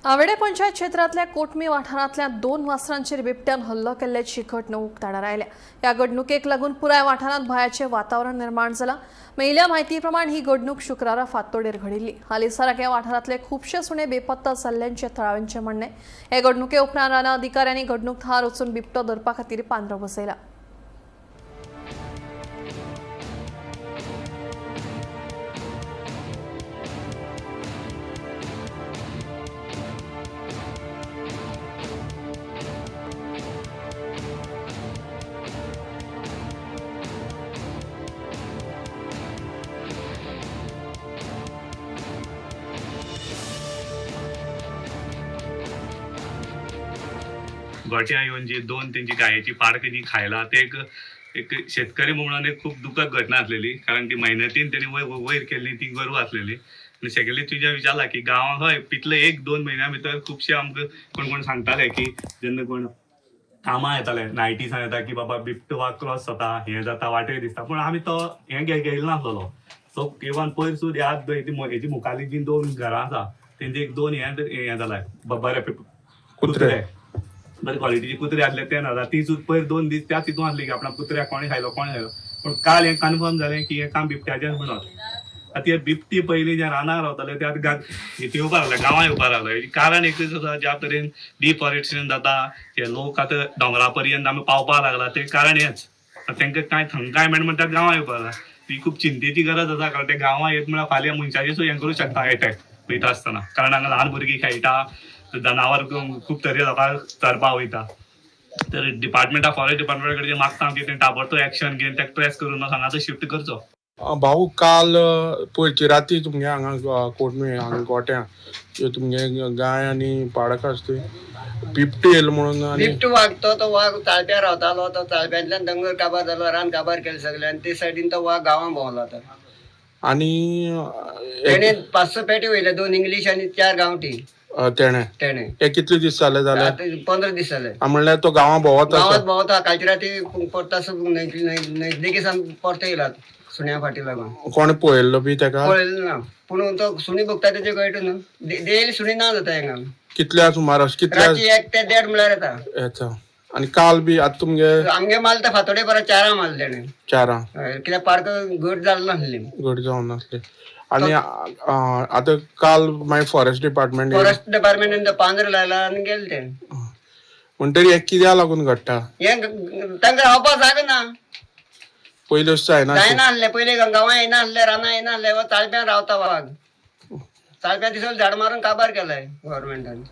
आवेडे पंचायत क्षेत्रांतल्या कोटमी वाठारांतल्या दोन वासरांचेर बिबट्यान हल्लो केल्ल्याची घडणूक उक्ताडार आयल्या. ह्या घडणुकेक लागून पुराय वाठारांत भंयाचें वातावरण निर्माण जालां. मेळिल्ल्या म्हायती प्रमाण ही घडणूक शुक्रारा फांतोडेर घडिल्ली. हालींसराक ह्या वाठारांतले खुबशे सुणे बेपत्ता जाल्ल्यांचें थळाव्यांचें म्हणणें. हे घडणुके उपरांत रानां अधिकाऱ्यांनी घडणूक थळार वचून बिबटो धरपा खातीर पांदरो बसयला. गोट्या येवन जी दोन तेंची गायेची पाडकां जी खायला ते एक एक शेतकरी म्हणून एक खूब दुखद घटना आसलेली, कारण ती मेहनतीन तेणी वयर वयर केल्ली ती गोरवां आसलेली. आनी सेकंडली तुज्या विचारला की गांवांत हय पितले एक दोन म्हयन्या भितर खुबशे आमकां कोण कोण सांगताले की जेन्ना कोण कामां येताले नायटी सांगता की बाबा बिबटो वाग क्रॉस जाता, हें जाता, वाटेर दिसता, पूण आमी तो हें घेयला नासलेलो. सो इवन पयर सुद्दां ह्या हेजी मुखाली जी दोन घरां आसा तेंचे एक दोन हें हें जालाय बरे कुत्रे, बरे क्वॉलिटीचे कुत्रे आसले ते ना ती सुद्दां पयर दोन दीस त्याच हितून आसली की आपणा कुत्र्याक कोणें खायलो कोणें खायलो. पूण काल हें कन्फर्म जालें की हें काम बिबट्याचें म्हणून. आतां ते बिबटी पयलीं जे रानां रावताले ते आतां हितून येवपाक लागले, गांवां येवपाक लागले. कारण एकूच आसा, ज्या तरेन डिफॉरेस्टेशन जाता, ते लोक आतां दोंगरा पर्यंत आमी पावपाक लागला तें कारण हेंच. आतां तांकां कांय थंय कांय मेळना म्हणटा गांवां येवपाक लागला. ही खूब चिंतेची गरज आसा, कारण ते गांवां येत म्हळ्यार फाल्यां मनशाचेर सुद्दां हें करूं शकता एटॅक वयता आसतना, कारण हांगा ल्हान भुरगीं खेळटा, जनावर खूब तरे लोकांक चरपा वयता. तर डिपार्टमेंटा फॉरेस्ट डिपार्टमेंटा कडेन मागता की ते ताबडतोब एक्शन घेवन ताका ट्रेस करून हांगासर शिफ्ट करचो. भाऊ काल पयरची राती तुमगे हांगा कोटमी हांगा गोट्यां त्यो तुमगे गाय आनी पाडकां आसा ती बिबटी येयलो म्हणून आनी बिबटो वाग तो तो वाग चाळप्या रावतालो, तो चाळप्यांतल्यान दोंगर काबार जालो, रान काबार केलें सगळें आनी ते सायडीन तो वाग गांवां भोंवलो आतां. आनी तेणे 500 पेटे वयले, 2 इंग्लीश आनी 4 गांवठी. तेणे तेणे हे कितले दीस जाले जाले? आतां 15 दीस जाले. म्हणल्यार तो गांवां भोंवत आसा. गांवांत भोंवता. कालच्या राती परता न्हंयतले सावन परते येयला सुण्या फाटी लागून. कोणें पळयल्लो बी तेका? पळयलें ना, पूण तो सुणी बघता तेजे कळटा न्हू. डेली सुणी ना जाता हांगा. कितल्या सुमार अशें कितल्या? राती 1 ते 1.5 म्हळ्यार येता. येता. आनी काल बी आतां तुमगे आमगे माल तर फातोडे परत 4 मारले तेणे. 4? हय, कित्याक पाडकां घट जाल नासली. घट जावन नासली. आनी आतां काल मागीर फॉरेस्ट डिपार्टमेंट फॉरेस्ट डिपार्टमेंटान तो पांजरो लायला आनी गेले ते. म्हणटरी हें कित्याक लागून घडटा? हें तांकां रावपाक जागा ना. पयलीं अशें जायना. जायना आसलें पयलीं, गांवां येना आसलें, रानां येना आसलें. चाळप्यान रावता वाग, चाळप्यां दिसोन झाड मारून काबार केलाय गव्हर्मेंटान.